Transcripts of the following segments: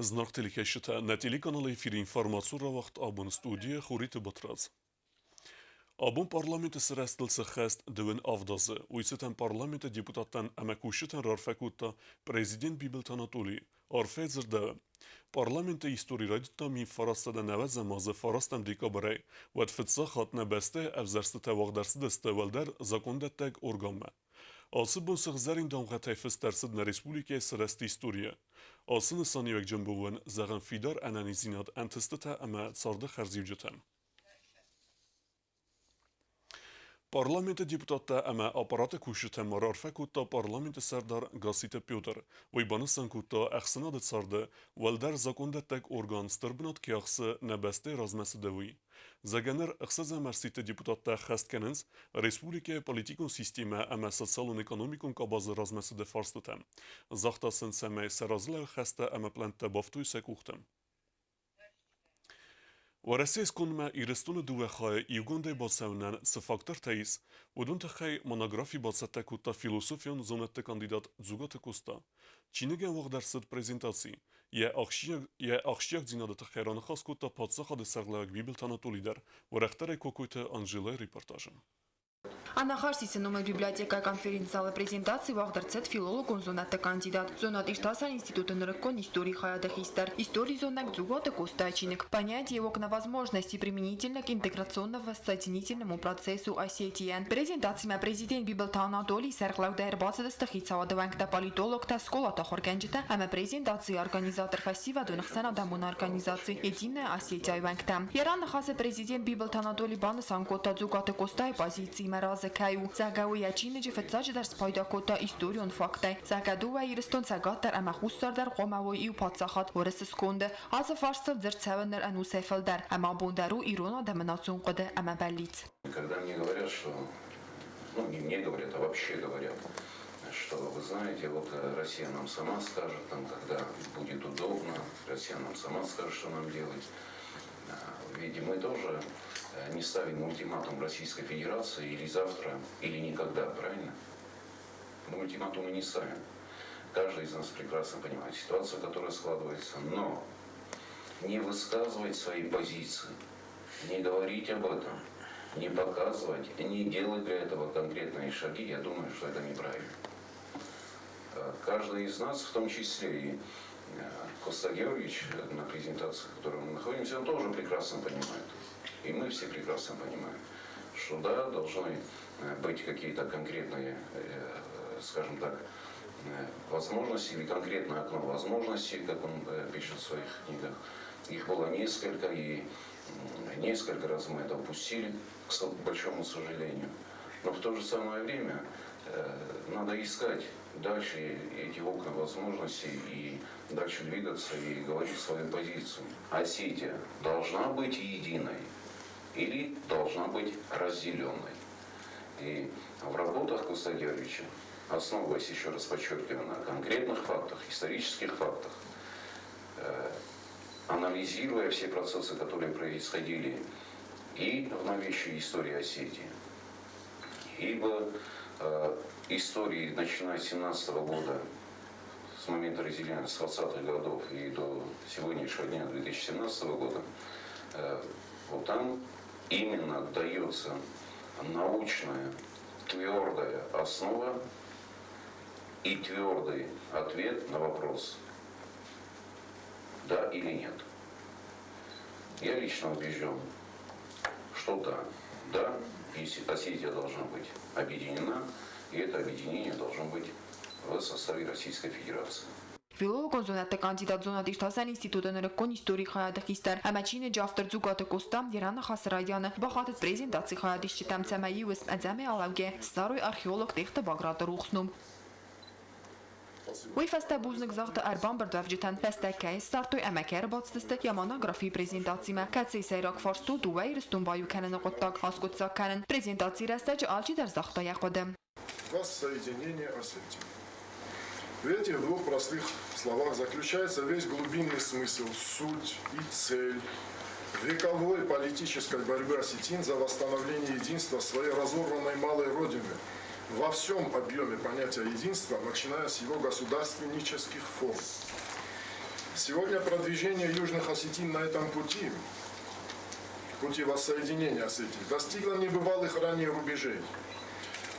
Зынаргъ телекӕсджытӕ, нӕ телеканалы эфиры информацион рауагъд абон студийы Хуриты Батрадз. Абон парламенты сырӕзтыл сыххӕст дыууын авд азы. Уый цытӕн парламенты депутаттӕн ӕмӕ кусджытӕн раарфӕ кодта президент Бибылты Анатолий. Арфӕ дзырдӕуы. Парламенты истори райдыдта 1990 азы фарастӕм декабрӕй. Уӕд фыццаг хатт нӕ бӕстӕйы ӕвзӕрстытӕ уагъд ӕрцыдысты уӕлдӕр закондӕттӕг органмӕ. Ацы бон сыгъзӕрин дамгъӕтӕй фыст ӕрцыд нӕ республикӕйы сырӕзты историйӕ. Ацы нысаниуӕгджын бон зӕгъӕм фидар ӕнӕниздзинад, ӕнтыстытӕ ӕмӕ царды хӕрзиуджытӕн. Парламенты депутаттӕ ӕмӕ аппараты кусджытӕн ма раарфӕ кодта парламенты сӕрдар Гасситы Петр. Уый банысан кодта, ӕхсӕнады царды уӕлдӕр закондӕттӕг орган стыр бынат кӕй ахсы нӕ бӕстӕйы размӕцыды, уый. Зӕгӕнӕр ӕхсӕзӕм ӕрсидты депутаттӕ ӕххӕст кӕнынц республикӕйы политикон системӕ ӕмӕ социалон-экономикон къабазы размӕцыды фарстытӕ. Загъта сын, цӕмӕй сӕ разылӕг хӕстӕ ӕмӕ пълӕнттӕ бафтой сӕ къухтӕм. Уӕрӕсейы скондмӕ Ирыстоны дыууӕ хайы иугондӕй бацӕуынӕн цы фактортӕ ис, уыдон тыххӕй монографи бацӕттӕ кодта философион зонӕдты кандидат Дзугаты Коста. Чиныгӕн уагъд ӕрцыд презентаци. Йӕ ахсджиагдзинады тыххӕй раныхас кодта паддзахады сӕргълӕууӕг Бибылты Анатоли дӕр, уӕрӕхдӕрӕй Кокойты Анжелӕйы репортажы. Анахарсисы номыл библиотекӕйы конференц-залы презентаци уагъд ӕрцыд филологон зонӕдты кандидат, зонад-иртасӕн институты нырыккон историйы хайады хистӕр, историзонӕг Дзугаты Костайы чиныг «Понятие окна возможностей применительно к интеграционно-воссоединительному процессу Осетии-йӕн. Презентацимӕ президент Бибылты Анатолий сӕргълӕудӕй ӕрбацыдысты хицауады уӕнгтӕ, политологтӕ, скъолаты ахуыргӕнджытӕ ӕмӕ презентацийы организатор фӕсивӕдон ӕхсӕнадӕмон организаци «Единая Осетия-йы уӕнгтӕ. Йӕ раныхасы президент Бибылты Анатоли банысан кодта Дзугаты Къостайы позициимӕ разы кӕй у, зӕгъгӕ, уый йӕ чиныджы фыццаджыдӕр спайда кодта историон факттӕй, зӕгъгӕ, дыууӕ Ирыстон Цӕгат дӕр ӕмӕ Хуссар дӕр хъуамӕ уой иу паддзахад Уырысы сконды. Ацы фарстыл дзырд цӕуы ныр ӕнусӕй фылдӕр, ӕмӕ абон дӕр у ирон адӕмы национ хъуыды ӕмӕ бӕллиц. Когда мне говорят, что, ну, не мне говорят, а вообще говорят, что, вы знаете, вот Россия нам сама скажет, там, когда будет удобно, Россия нам сама скажет, что нам делать. Ведь мы тоже не ставим ультиматум Российской Федерации или завтра, или никогда, правильно? Мы ультиматумы не ставим. Каждый из нас прекрасно понимает ситуацию, которая складывается, но не высказывать свои позиции, не говорить об этом, не показывать, не делать для этого конкретные шаги, я думаю, что это неправильно. Каждый из нас, в том числе и Коста Георгиевич на презентации, в которой мы находимся, он тоже прекрасно понимает. И мы все прекрасно понимаем, что да, должны быть какие-то конкретные, скажем так, возможности или конкретное окно возможностей, как он пишет в своих книгах. Их было несколько, и несколько раз мы это упустили, к большому сожалению. Но в то же самое время надо искать дальше эти окна возможностей и дальше двигаться и говорить свою позицию. Осетия должна быть единой или должна быть разделенной. И в работах Коста Георгиевича, основываясь, еще раз подчеркиваю, на конкретных фактах, исторических фактах, анализируя все процессы, которые происходили и в новейшей истории Осетии, и в истории, начиная с 17 года, с момента разделения с 20-х годов и до сегодняшнего дня, 2017 года, вот там именно дается научная, твердая основа и твердый ответ на вопрос «да» или «нет». Я лично убежден, что да, да, Осетия должна быть объединена, и это объединение должно быть в составе Российской Федерации. Филологон зонӕдты кандидат зонад-иртасӕн институты нырыккон историйы хайады хистӕр ӕмӕ чиныджы автор Дзугаты Къоста йӕ раныхасы райдианы бахатыд презентацийы хайадисджытӕм, цӕмӕй-иу ӕдзӕмӕй алӕугӕ ссарой археолог Тъехты Баграты рухс ном. Уый фӕстӕ бузныг загъта ӕрбамбырдуӕвджытӕн, фӕстӕ кӕй ссардтой ӕмӕ кӕй ӕрбацыдысты йӕ монографийы презентацимӕ, кӕцыйы сӕйраг фарст у дыууӕ Ирыстон баиу кӕныны хъуыддаг аскъуыддзаг кӕнын. Презентацийы рӕстӕджы алчидӕр загъта йӕ хъуыды. Воссоединение Осетии. В этих двух простых словах заключается весь глубинный смысл, суть и цель вековой политической борьбы осетин за восстановление единства своей разорванной малой родины во всем объеме понятия единства, начиная с его государственнических форм. Сегодня продвижение южных осетин на этом пути, пути воссоединения Осетии, достигло небывалых ранее рубежей.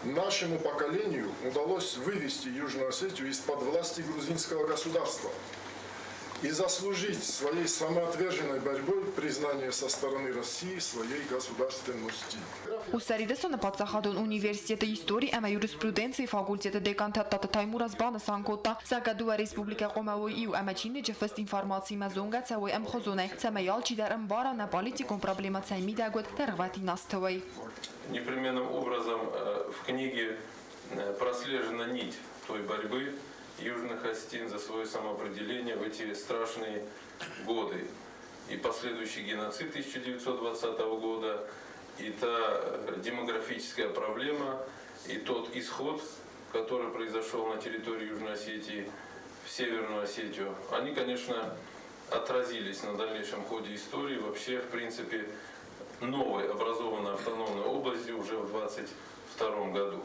Нашему поколению удалось вывести Южную Осетию из-под власти грузинского государства и заслужить своей самоотверженной борьбой признание со стороны России своей государственности. Хуссар Ирыстоны паддзахадон университеты истори ӕмӕ юриспруденцийы факультеты декан Тадтаты Таймураз банысан кодта, зӕгъгӕ, дыууӕ республикӕ хъуамӕ уой иу ӕмӕ чиныджы фыст информациимӕ зонгӕ цӕуой ӕмхуызонӕй, цӕмӕй алчидӕр ӕмбара, нӕ политикон проблемӕ цӕй мидӕг уыд дӕргъвӕтин азты. Непременным образом в книге прослежена нить той борьбы южных осетин за свое самоопределение в эти страшные годы. И последующий геноцид 1920 года, и та демографическая проблема, и тот исход, который произошел на территории Южной Осетии в Северную Осетию, они, конечно, отразились на дальнейшем ходе истории. Вообще, в принципе, новой образованной автономной области уже в 22 году.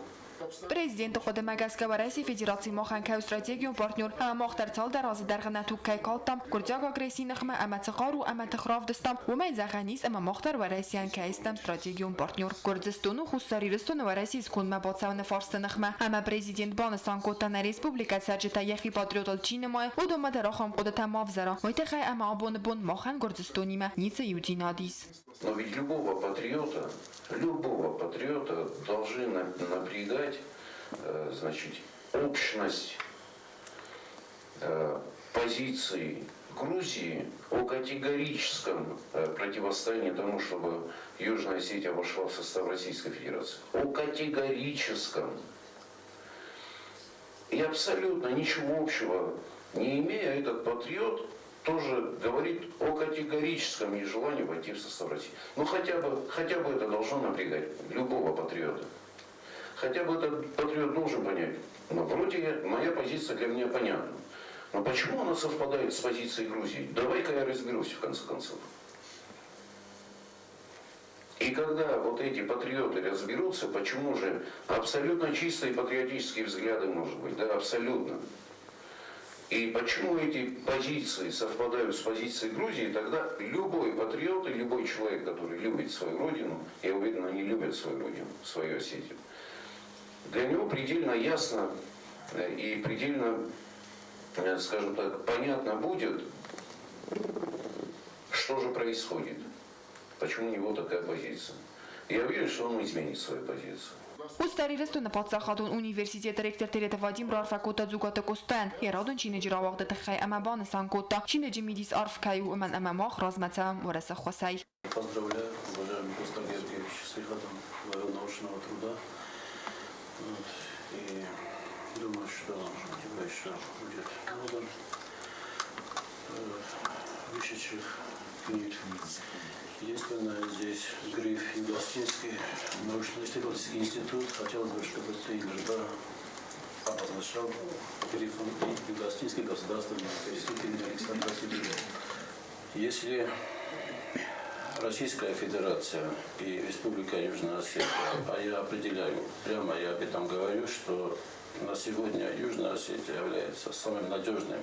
Президенты хъуыдымӕ гӕсгӕ Уӕрӕсейы Федераци махӕн кӕй у стратегион партнер ӕмӕ мах дӕр цалдӕр азы дӕргъы нӕ туг кӕй калдтам гуырдзиаг агрессийы ныхмӕ ӕмӕ цы хъару ӕмӕ тых равдыстам, уымӕй зӕгъӕн ис ӕмӕ мах дӕр Уӕрӕсейӕн кӕй стӕм стратегион партнер. Гуырдзыстон у Хуссар Ирыстоны Уӕрӕсейы скондмӕ бацӕуыны фарсты ныхмӕ ӕмӕ президент банысан кодта, нӕ республикӕйы цӕрджытӕ йӕхи патриотыл чи нымайы, уыдонмӕ дӕр ахӕм хъуыдытӕ ма взӕра, уый тыххӕй ӕмӕ абоны бон махӕн Гуырдзыстонимӕ ницы иудзинад ис. Но ведь любого патриота должны напрягать, значит, общность позиции Грузии о категорическом противостоянии тому, чтобы Южная Осетия вошла в состав Российской Федерации. О категорическом. И абсолютно ничего общего не имея, этот патриот тоже говорит о категорическом нежелании войти в состав России. Ну хотя бы это должно напрягать любого патриота. Хотя бы этот патриот должен понять, ну вроде моя позиция для меня понятна. Но почему она совпадает с позицией Грузии? Давай-ка я разберусь в конце концов. И когда вот эти патриоты разберутся, почему же абсолютно чистые патриотические взгляды, может быть, да, абсолютно. И почему эти позиции совпадают с позицией Грузии, тогда любой патриот и любой человек, который любит свою родину, я уверен, они любят свою родину, свою Осетию, для него предельно ясно и предельно, скажем так, понятно будет, что же происходит, почему у него такая позиция. Я уверен, что он изменит свою позицию. Хуссар Ирыстоны паддзахадон университеты ректор Тереты Вадим раарфӕ кодта Дзугаты Къостайӕн йӕ радон чиныджы рауагъды тыххӕй ӕмӕ банысан кодта, чиныджы мидис арф кӕй у, уымӕн ӕмӕ мах размӕ цӕуӕм Уӕрӕсе ххуысӕй. Поздравляю, уважаемый Коста Георгиевич, с выходом твоего научного труда. Вот. И думаю, что у тебя еще будет много вышедших книг. Единственное, здесь гриф Юго-Осетинский научно-исследовательский институт. Хотелось бы, чтобы ты иногда обозначал грифом и Юго-Осетинский государственный институт имени Александра Теделева. Если Российская Федерация и Республика Южная Осетия, а я определяю, прямо я об этом говорю, что на сегодня Южная Осетия является самым надежным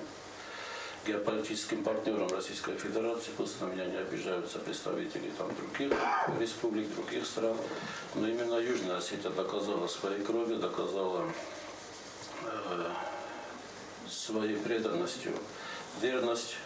геополитическим партнером Российской Федерации, пусть на меня не обижаются представители там других республик, других стран, но именно Южная Осетия доказала своей кровью, доказала своей преданностью верность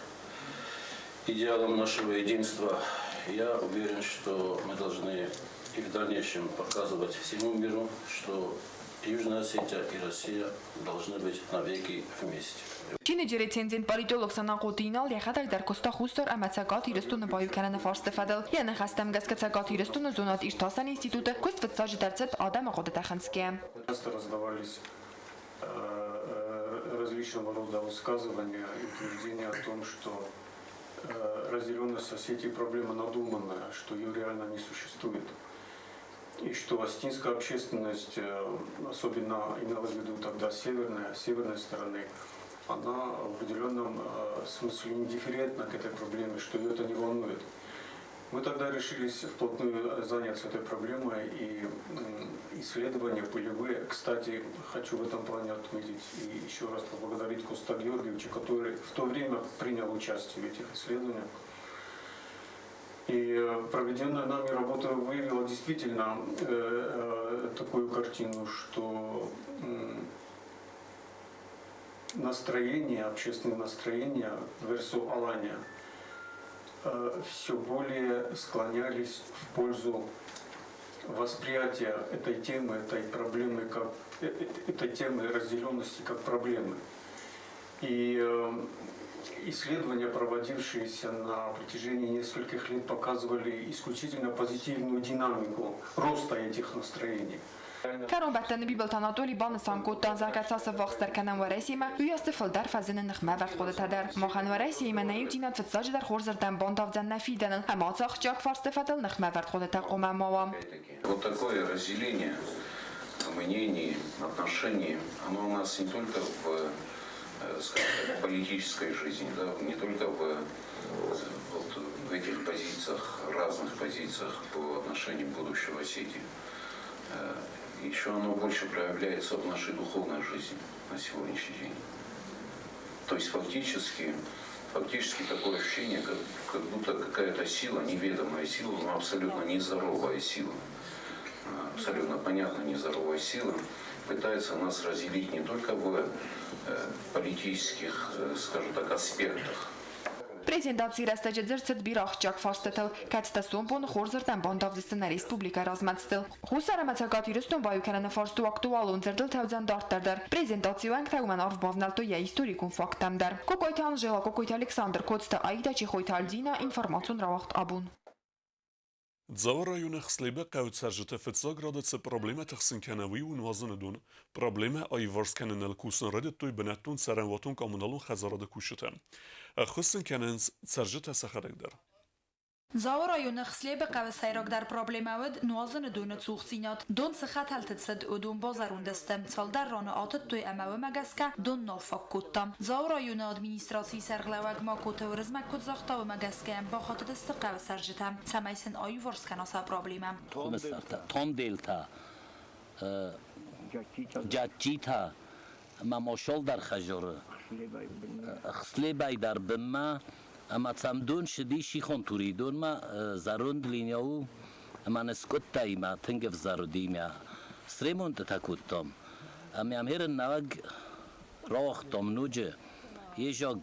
идеалам нашего единства. Я уверен, что мы должны и в дальнейшем показывать всему миру, что Южная Осетия и Россия должны быть навеки вместе. Чиныджы рецензент политолог Санахъоты Инал йӕхӕдӕг дӕр куыста Хуссар ӕмӕ Цӕгат Ирыстоны баиу кӕныны фарсты фӕдыл. Йӕ ныхӕстӕм гӕсгӕ Цӕгат Ирыстоны зонад-иртасӕн институты куыст фыццаджыдӕр цыд адӕмы хъуыдытӕ хынцгӕйӕ. Часто раздавались различного рода высказывания и утверждения о том, что разделенность Осетии проблема надуманная, что ее реально не существует. И что осетинская общественность, особенно имелось в виду тогда северная, северной стороны, она в определенном смысле индифферентна к этой проблеме, что ее это не волнует. Мы тогда решились вплотную заняться этой проблемой и исследования полевые. Кстати, хочу в этом плане отметить и еще раз поблагодарить Коста Георгиевича, который в то время принял участие в этих исследованиях. И проведенная нами работа выявила действительно такую картину, что настроение, общественное настроение в РСО Алания все более склонялись в пользу восприятия этой темы, этой проблемы, как, этой темы разделенности как проблемы. И исследования, проводившиеся на протяжении нескольких лет, показывали исключительно позитивную динамику роста этих настроений. Кӕронбӕттӕны Бибылты Анатоли банысан кодта, зӕгъгӕ, цас ӕввахсдӕр кӕнӕм Уӕрӕсемӕ, уыйӕсты фылдӕр фӕзыны ныхмӕвӕрд хъуыдытӕ дӕр. Махӕн Уӕрӕсеимӕ нӕ иудзинад фыццаджыдӕр хорзырдӕм бандавдзӕн нӕ фидӕныл ӕмӕ ацы ахсджиаг фарсты фӕдыл ныхмӕвӕрд хъуыдытӕ хъуамӕ ма уа. Вот такое разделение мнений, отношений, оно у нас не только в, скажем так, политической жизни, да, не только вот, в этих позициях, разных позициях по отношению к будущего Осетии. Еще оно больше проявляется в нашей духовной жизни на сегодняшний день. То есть фактически такое ощущение, как будто какая-то сила, неведомая сила, но абсолютно нездоровая сила, абсолютно понятно нездоровая сила, пытается нас разделить не только в политических, скажем так, аспектах. Презентацийы рӕстӕджы дзырд цыд бирӕ ахсджиаг фарстытыл, кӕцытӕ сомбоны хорзырдӕм бандавдзысты нӕ республикӕйы размӕцыдыл. Хуссар ӕмӕ Цӕгат Ирыстон баиу кӕныны фарст у актуалон, дзырд ыл цӕудзӕн дарддӕр дӕр. Презентацийы уӕнгтӕ уымӕн арф бавнӕлдтой йӕ историкон факттӕм дӕр. Кокойты Анжела, Кокойты Александр, Коцты Аида, Чехойты Альдина, информацион рауагъд Абон. Дзауы районы Хслебы хъӕуы цӕрджыты фыццаг рады цы проблемӕ тыхсын кӕны, уый у нуазыны дон. Проблемӕ аиуварс кӕныныл кусын райдыдтой бынӕттон цӕрӕнуатон-коммуналон хӕдзарады кусджытӕ. Ӕххуыс сын кӕнынц цӕрджытӕ сӕхӕдӕг дӕр. Дзауы районы Хслебы хъӕуы сӕйрагдӕр проблемӕ уыд нуазыны доны цухдзинад. Дон цы хӕтӕлты цыд, уыдон базӕронд сты. Цалдӕр раны атыдтой ӕмӕ уымӕ гӕсгӕ дон нал фаг кодта. Дзауы районы администрацийы сӕргълӕууӕг Макоты Уырызмӕг куыд загъта, уымӕ гӕсгӕ йӕм бахатыдысты хъӕуы цӕрджытӕ, цӕмӕй сын аиуварс кӕна сӕ проблемӕ. Тонделтӕ, джаджджитӕ ӕмӕ мосол дӕр хӕзоры. Хслебӕй дӕр бынмӕ ӕмӕ цӕм дон сыди сихон турийы донмӕ зӕронд линия у ӕмӕ ныскъуыдтӕ мӕ тынг ӕвзӕр уыди мӕ сремонтытӕ кодтам. Ӕмӕ ам херын нӕуӕг рауагътам ноджы ежаг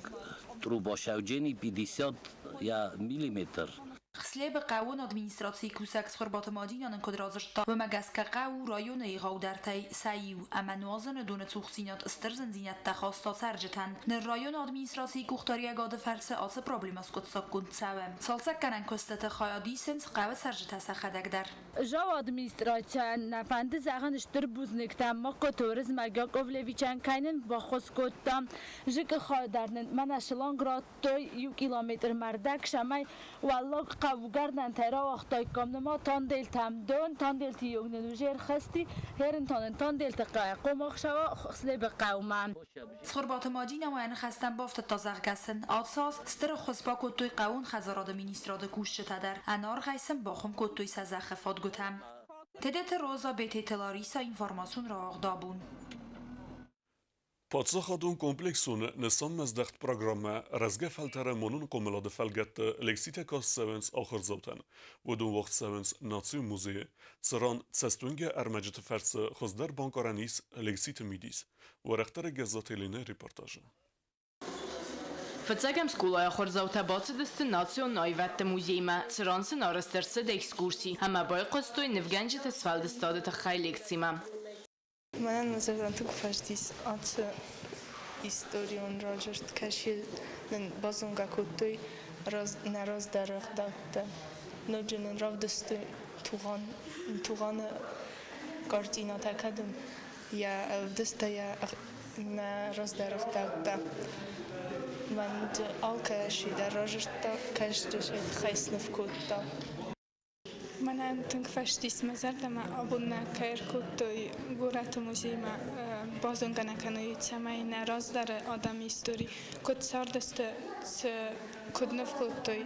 труба шӕуджени 50 я миллиметр. Хслебы хъӕууон администрацийы кусӕг Цхуырбаты Мадинӕ нын куыд радзырдта, уымӕ гӕсгӕ хъӕу у районы егъаудӕртӕй сӕ иу, ӕмӕ нуазыны доны цухдзинад стыр зындзинӕдтӕ хаста цӕрджытӕн. Ныр районы администрацийы къухдариуӕгады фӕрцы ацы проблемӕ скъуыддзаггонд цӕуы. Цалцӕггӕнӕн куыстыты хайад исынц хъӕуы цӕрджытӕ сӕхӕдӕг дӕр. Жау администрацийӕн нӕ фӕнды зӕгъын стыр бузныгтӕ Махъоты Уырызмӕг Яковлевичӕн, кӕй нын баххуыс кодта. Зыкы хай дӕр нын мӕнӕ шланг радтой иу километр мӕрдӕг, цӕмӕй уӕллаг хъӕугӕрдӕнтӕй рауагътаиккам ныма Танделтӕм дон, Танделты йог нын уже ӕрхызти, Херынтон Танделты хъомахсӕва Хслебы хъӕумӕ. Цхуырбаты Мадинӕ ма йӕ ныхӕстӕм бафтыдта, зӕгъгӕ сын ацы аз стыр ӕххуыс бакодтой хъӕууон хӕдзарады министрады кусджытӕ дӕр, ӕнӕаргъӕй сын бахуым кодтой сӕ зӕххы фадгуытӕ. Тедеты Роза, Бететы Лариса, информацион рауагъд Абон. Паддзахадон комплексон нысанмӕздӕхт программӕ Рӕзгӕ фӕлтӕры монон хъомылады фӕлгӕтты лекцитӕ каст цӕуынц ахуырдзаутӕн. Уыдон уагъд цӕуынц Национ музейы, цыран цӕстуынгӕ ӕрмӕджыты фӕрцы хуыздӕр банкъарӕн ис лекциты мидис. Уӕрӕхдӕр Гӕззаты Еленӕйы репортажы. Фыццӕгӕм скъолайы ахуырдзаутӕ бацыдысты национ аивӕдты музеймӕ, цыран сын арӕзт ӕрцыд экскурси ӕмӕ байхъуыстой нывгӕнджыты сфӕлдыстады тыххӕй лекцимӕ. Мӕнӕн мӕ зӕрдӕ тынг фӕрстис ацы историон равзӕрст, кӕцы нын базонгӕ кодтой нӕ раздӕры ӕгъдӕуттӕ. Ноджы нын равдыстой Тугъаны картинӕтӕ, кӕд ын йӕ ӕвдыста йӕ нӕ раздӕры ӕгъдӕуттӕ. Мӕн алкӕцы дӕр разырдта, кӕсджыты тыххӕй сныв кодта. Мӕнӕн тынг фӕстис мӕ зӕрдӕмӕ, абон нӕ кӕй ӕркодтой горӕты музеймӕ. Базонгӕ нӕ кӕной, цӕмӕй нӕ раздӕры адӕмы истори куыд цардысты, цы куыд ныв кодтой,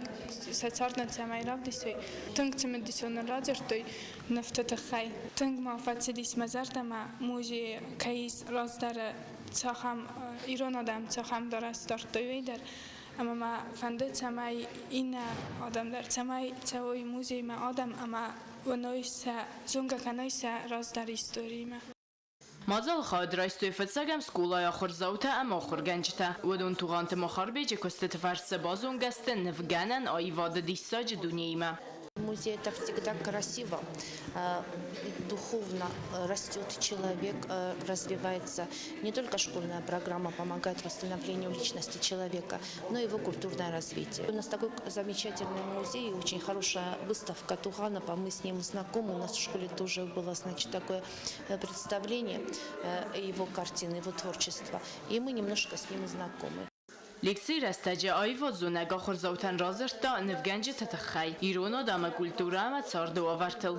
сӕ цард нын цӕмӕй равдисой. Тынг цымыдисон нын радзырдтой нывты тыххӕй. Тынг ма фӕцыдис мӕ зӕрдӕмӕ, музейы кӕй ис раздӕры цахӕм ирон адӕм цахӕм дарӕс дардтой, уый дӕр. Ӕмӕ мӕ фӕнды, цӕмӕй иннӕ адӕм дӕр, цӕмӕй цӕуой музеймӕ адӕм ӕмӕ уыной сӕ, зонгӕ кӕной сӕ раздӕры историимӕ. Мадзалы хайад райстой фыццӕгӕм скъолайы ахуырдзаутӕ ӕмӕ ахуыргӕнджытӕ. Уыдон Тугъанты Махарбеджы куыстыты фӕрцы базонгӕ сты нывгӕнӕн аивады диссаджы дунеимӕ. Музей – это всегда красиво, духовно растет человек, развивается. Не только школьная программа помогает восстановлению личности человека, но и его культурное развитие. У нас такой замечательный музей, очень хорошая выставка Туганова, мы с ним знакомы, у нас в школе тоже было, значит, такое представление его картины, его творчества, и мы немножко с ним знакомы. Лекцийы рӕстӕджы аивадзонӕг ахуырдзаутӕн радзырдта нывгӕнджыты тыххӕй, ирон адӕмы культурӕ ӕмӕ царды уавӕртыл.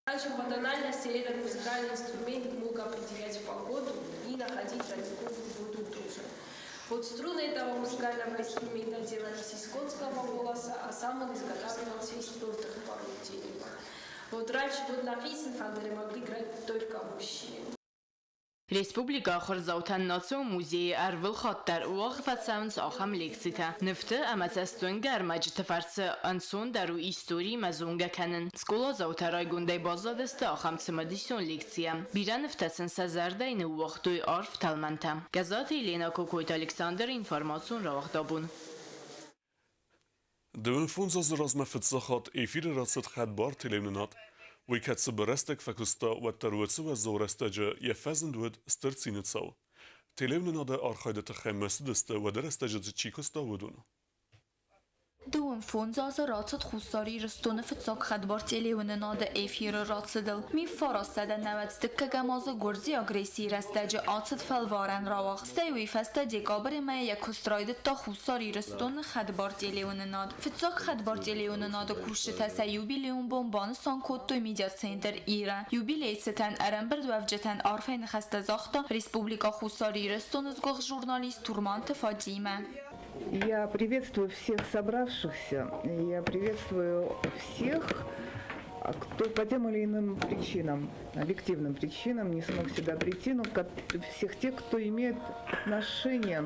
Раньше по тональности этот музыкальный инструмент мог определять погоду и находить родниковую воду тоже. Вот струны этого музыкального инструмента делались из конского волоса, а сам он изготавливался из твердых пород дерева. Вот раньше вот на фандере могли играть только мужчины. Республикӕйы ахуырдзаутӕн Национ музейы ӕрвылхатт дӕр уагъд фӕцӕуынц ахӕм лекцитӕ. Нывты ӕмӕ цӕстуынгӕ ӕрмӕджыты фӕрцы ӕнцондӕр у историимӕ зонгӕ кӕнын. Скъоладзаутӕ райгондӕй баззадысты ахӕм цымыдисон лекцийӕ. Бирӕ нывтӕ сын сӕ зӕрдӕйы ныууагътой арф тӕлмӕнтӕ. Гӕззаты Еленӕ, Кокойты Александр, информацион рауагъд Абон. 25 азы размӕ фыццаг хатт эфиры рацыд хӕдбар телеуынынад. Уый кӕд цыбыр рӕстӕг фӕкуыста, уӕддӕр уыцы уӕззау рӕстӕджы йӕ фӕзынд уыд стыр цины цау. Телеуынынады архайды тыххӕй мӕцыдысты, уӕды рӕстӕджы дзы чи куыста, уыдон. 25 азы рацыд Хуссар Ирыстоны фыццаг хӕдбар телеуынынады эфиры рацыдыл. 1999 азы гуырдзиаг агрессийы рӕстӕджы ацыд фӕлварӕн рауагъд. Стӕй уый фӕстӕ декабры мӕйы йӕ куыст райдыдта Хуссар Ирыстоны хӕдбар телеуынынад. Фыццаг хӕдбар телеуынынады кусджытӕ сӕ юбилейон бон банысан кодтой медиацентр Ира. Юбилейы цытӕн ӕрӕмбырдуӕвджытӕн арфӕйы ныхӕстӕ загъта Республикӕ Хуссар Ирыстоны сгуыхт журналист Турманты Фатимӕ. Я приветствую всех собравшихся, я приветствую всех, кто по тем или иным причинам, объективным причинам не смог сюда прийти, но всех тех, кто имеет отношение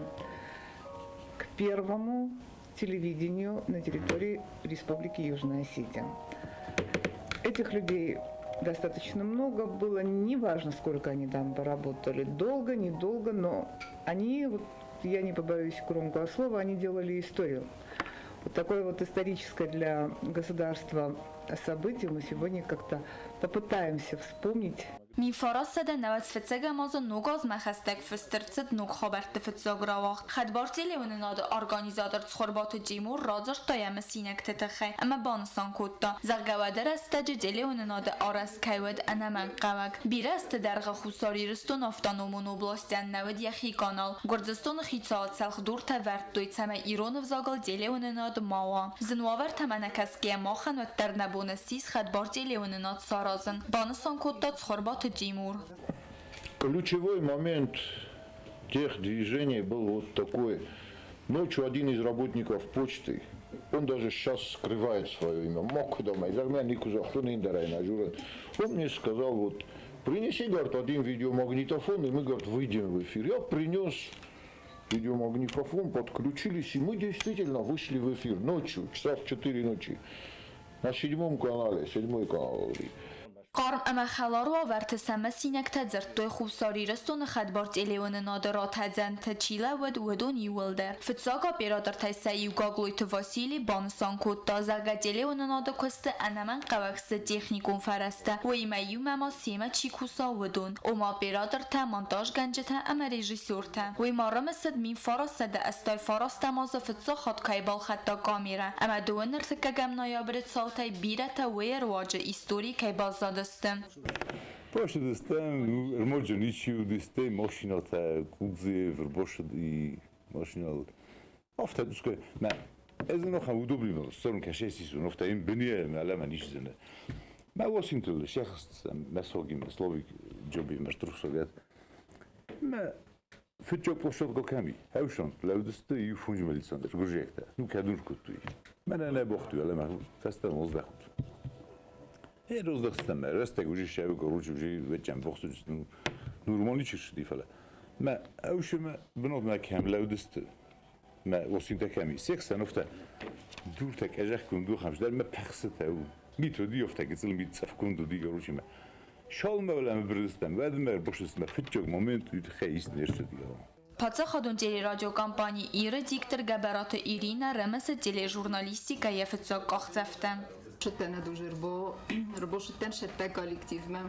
к первому телевидению на территории Республики Южная Осетия. Этих людей достаточно много было, неважно, сколько они там поработали, долго, недолго, но они, вот, я не побоюсь громкого слова, они делали историю. Вот такое вот историческое для государства событие мы сегодня как-то попытаемся вспомнить. 1995 азы Ног азмӕ хӕстӕг фыст ӕрцыд ног хабӕртты фыццаг рауагъд. Хӕдбар телеуынынады организатор Цхуырбаты Тимур радзырдта йӕ мысинӕгты тыххӕй ӕмӕ банысан кодта, зӕгъгӕ, уӕды рӕстӕджы телеуынынады арӕзт кӕй уыд ӕнӕмӕнгхъӕуӕг. Бирӕ азты дӕргъы Хуссар Ирыстоны автономон областӕн нӕ уыд йӕхи канал. Гуырдзыстоны хицауад цӕлхдуртӕ вӕрдтой, цӕмӕй ирон ӕвзагыл телеуынынад ма уа. Зын уавӕртӕм ӕнӕкӕсгӕйӕ махӕн уӕддӕр нӕ бон ссис хӕдбар телеуынынад саразын, банысан кодта Цхуырбаты Тимур. Ключевой момент тех движений был вот такой. Ночью один из работников почты, он даже сейчас скрывает свое имя, он мне сказал, вот, принеси, говорит, один видеомагнитофон, и мы, говорит, выйдем в эфир. Я принес видеомагнитофон, подключились, и мы действительно вышли в эфир ночью, часа в 4 ночи, на седьмом канале, седьмой канал. Хъарм ӕмӕ хӕлар уавӕрты сӕ мысинӕгтӕ дзырдтой Хуссар Ирыстоны хӕдбар телеуынынады ратӕдзӕнты чи лӕууыд, уыдон иууылдӕр. Фыццаг оператортӕй сӕ иу Гаглойты Васили банысан кодта, зӕгъгӕ, телеуынынады куысты ӕнӕмӕнгхъӕуӕг сты техникон фӕрӕзтӕ, уыимӕ иумӕ ма семӕ чи куса, уыдон, ома оператортӕ, монтажгӕнджытӕ ӕмӕ режиссертӕ. Уый ма рымысыд, 1989 азы фыццаг хатт кӕй балхӕдта камерӕ, ӕмӕ дыууын ӕртыккӕгӕм ноябры цаутӕй бирӕтӕ уый руаджы историйы кӕй баззадысты. Башыдыстӕм, ӕрмӕджы ничи уыдысты, машинӕтӕ Кудзиев ӕрбашыди машинӕыл. Афтӕ тускай, мӕ ez noch удобный был, сторону кашесису, но в им быне, алама ничзене. Мӕ Вашингтон шехст мӕ согим, словик джоби мӕ струхсовет. Мӕ фыццаг площадка кӕм и? Ӕвсӕнт лӕудысты иу фондз милиционер, гуырдзиӕгтӕ. Ну, кӕд кодтой. Мӕнӕ нӕ бохтой, ӕмӕ фӕстӕмӕ оздӕхут. Роздӕхстӕм рӕстӕг уже шӕвы короче уже вечем бохту ну нормально чишди фӕлӕ. Мӕ ӕвшемӕ бынатмӕ кӕм лӕудысты. Мӕ осинтӕ кӕм и? Сехсӕн офтӕ дуртӕ къӕзӕхгонд ухамсдӕр мӕ пӕхсытӕ у. Мит уыди офтӕ гыццыл мит цъӕфгонд уыди короче мӕ. Шалмӕ вӕлӕмӕ бырдыстӕм, уӕдмӕ бохстыстӕм фыццаг момент уый тыххӕй ист не рцыди. Паддзахадон телерадиокомпани «Ир»-ы диктор Гӕбӕраты Иринӕ рымысы тележурналистикӕ йӕ фыццаг къахдзӕфтӕ. Шыттӕн ӕдуз ӕрбошыдтӕн сӕттӕ коллективмӕ.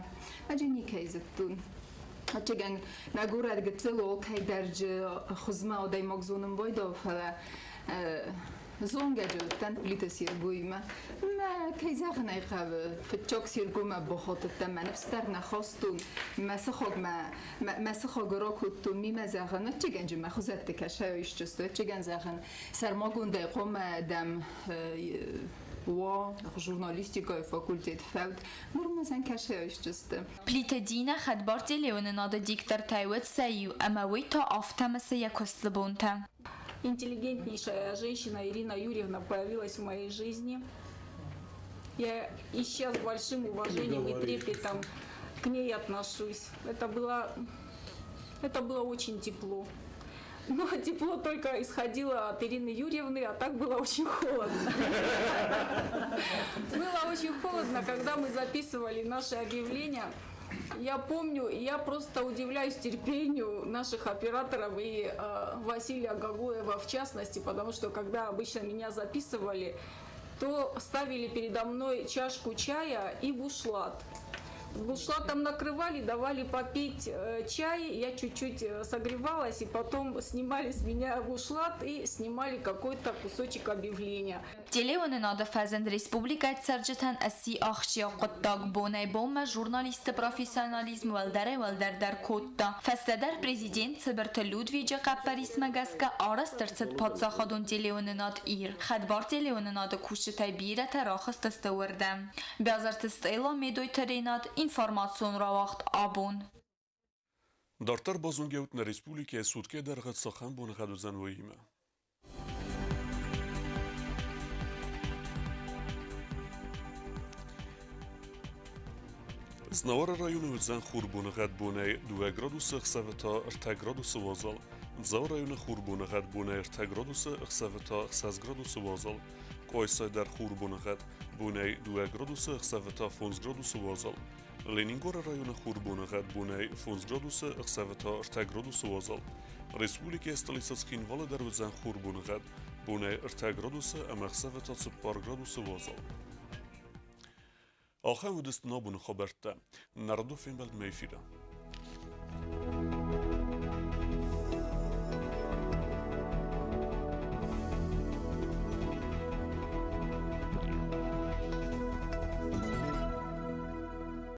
Ӕджы никӕй зыдтон. Ӕччегӕн мӕгуырӕд гыццыл олкӕйдӕрджы хуызмӕ адӕймаг зонын байдау, фӕлӕ зонгӕджы уыдтӕн Плиты Сергоимӕ. Мӕ, кӕй зӕгъын ӕй хъӕуы, фыццаг Сергомӕ бахатыдтӕн, мӕ ныфс дӕр нӕ хастон, мӕ сыхагмӕ мӕ сыхагы ракодтон, мимӕ зӕгъын, ӕччегӕнджы мӕ хуызӕтты кӕсӕй исчысты, ӕччегӕн зӕгъын, сӕрмагондӕй хъуамӕ дӕм уа журналистикӕйы факультет фӕуд, нырмӕзӕн кӕсӕй исчысты. Плиты Динӕ хӕдбар телеуынынады диктортӕй уыд сӕ иу, ӕмӕ уый та афтӕ мысы йӕ куысты бонтӕ. Интеллигентнейшая женщина Ирина Юрьевна появилась в моей жизни. Я и сейчас с большим уважением и трепетом к ней отношусь. Это было очень тепло. Но тепло только исходило от Ирины Юрьевны, а так было очень холодно. Было очень холодно, когда мы записывали наши объявления. Я помню, я просто удивляюсь терпению наших операторов и Василия Гагоева в частности, потому что когда обычно меня записывали, то ставили передо мной чашку чая и бушлат. Бушлатом накрывали, давали попить чай, я чуть-чуть согревалась, и потом снимали с меня бушлат и снимали какой-то кусочек объявления. Телеуынынады фӕзынд республикӕйы цӕрджытӕн ӕсси ахсджиаг хъуыддаг. Бонӕй-бонмӕ журналистты профессионализм уӕлдӕрӕй-уӕлдӕрдӕр кодта. Фӕстӕдӕр президент Цыбырты Людвиджы хъӕппӕрисмӕ гӕсгӕ арӕзт ӕрцыд паддзахадон телеуынынад «Ир». Хӕдбар телеуынынады кусджытӕй бирӕтӕ рахызтысты уырдӕм. Биазырты Стелла, Медойты Ренат, информацион рауагъд «Абон». Дарддӕр базонгӕ ут нӕ республикӕйы суткӕйы дӕргъы цахӕм боныгъӕд уыдзӕн, уыимӕ. Знауыры районы уыдзӕн хурбоныгъӕд бонӕй 2 градусы, ӕхсӕвы та 3 градусы уазал. Дзауы районы хурбоныгъӕд бонӕй 3 градусы, ӕхсӕвы та 6 градусы уазал. Къуайсайы дӕр хурбоныгъӕд бонӕй 2 градусы, ӕхсӕвы та 5 градусы уазал. Ленингоры районы хурбоныгъӕд бонӕй 5 градусы, ӕхсӕвы та 3 градусы уазал. Республикӕйы столицӕ Цхинвалы дӕр уыдзӕн хурбоныгъӕд бонӕй 3 градусы ӕмӕ ӕхсӕвы та 4 градусы уазал. Ахӕм уыдысты нӕ абоны хабӕрттӕ. Нӕ радон фембӕлдмӕ эфиры.